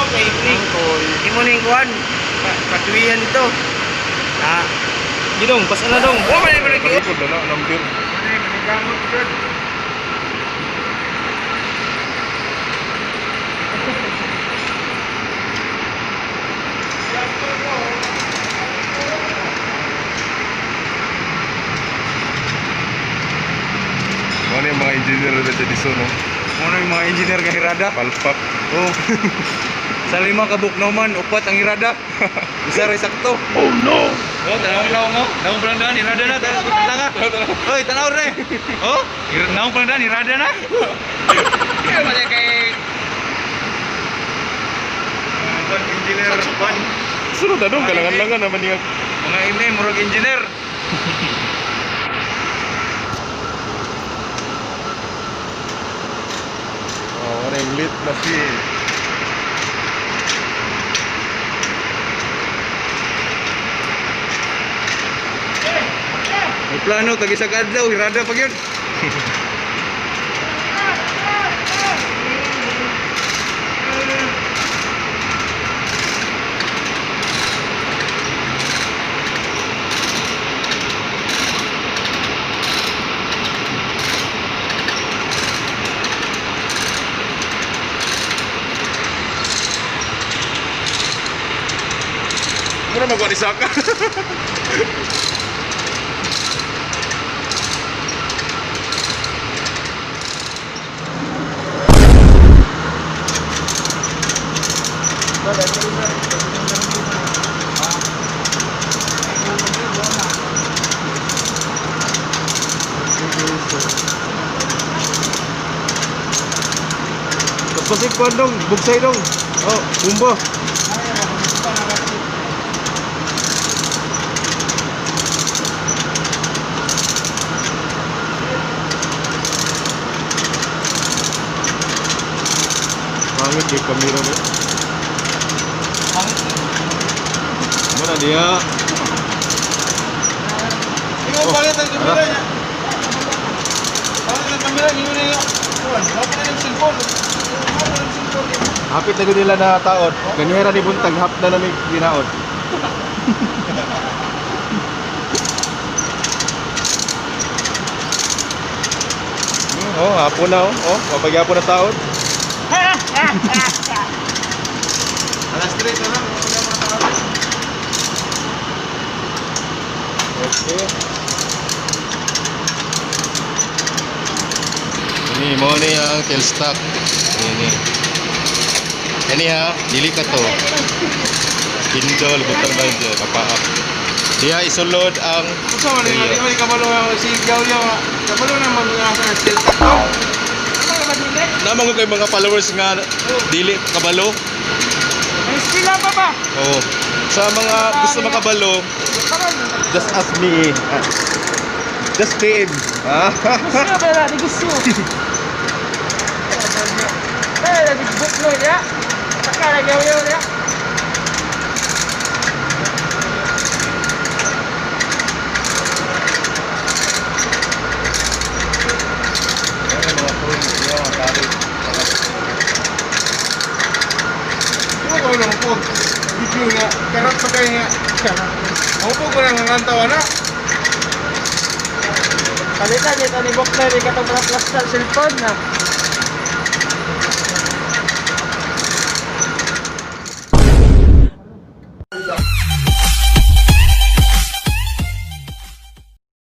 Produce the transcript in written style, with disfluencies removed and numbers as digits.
Kay Angkol. Imo ning kuan. Katuwian ito. Ah. Gidong, pas na dong. Wa man ni Talikod na na, number. Ano yung mga engineer na dyan dito, no? Ano yung mga engineer nga hirada? Palpak. Oh. Sa lima ka buknoman, upat ang hirada. Isa rin sakto. Oh no. Oh, tanaw lang mo. Naong palang hirada na. Tanaw ka. Oy, tanaw re. Oh, naong palang hirada na. Kaya man kay Engineer Juan. Sunod na dong, kalangan-langan naman niya. Mga ime, murag engineer. Oh, ano yung lit machine. May plano, tag isa ka adlaw, hirada pag yun. Mura magawa ni Saka. Tapos ikuan dong, bugsay dong. Oh, bumbo. Pangit yung kamera mo. Mana dia? Ikaw pangit ang kamera niya. Pangit ang kamera niyo na yun. Hapit na yung cellphone. Hapit na yung cellphone. Hapit na gud nila na taon. Ganihera ni buntag hap na namin ginaon. Oh, hapon na oh. Oh, mapagyapon na taon. Alas 3 na lang. Okay. Ini mo ni ang tailstock. Ini. Ini ha, dili ka to. Spindle, butang ba yun? Papaak. Diha isulod ang Unsa man ni man kabalo ang sigaw niya. Kabalo na man nga sa cellphone. Ano ba dili? Namang ko kay mga followers nga dili kabalo. May spila pa ba? Oo. Sa mga gusto makabalo, just ask me. Ah, just PM. Ah. Gusto ba na? Gusto. Eh, lagi buklo ya. Saka lagi yaw ya. Di ba kabalo mo video nga karot pa kay nga. Maupo ko lang ang antaw na. Palitan ito ni Bokler, katong mga plastic cellphone na.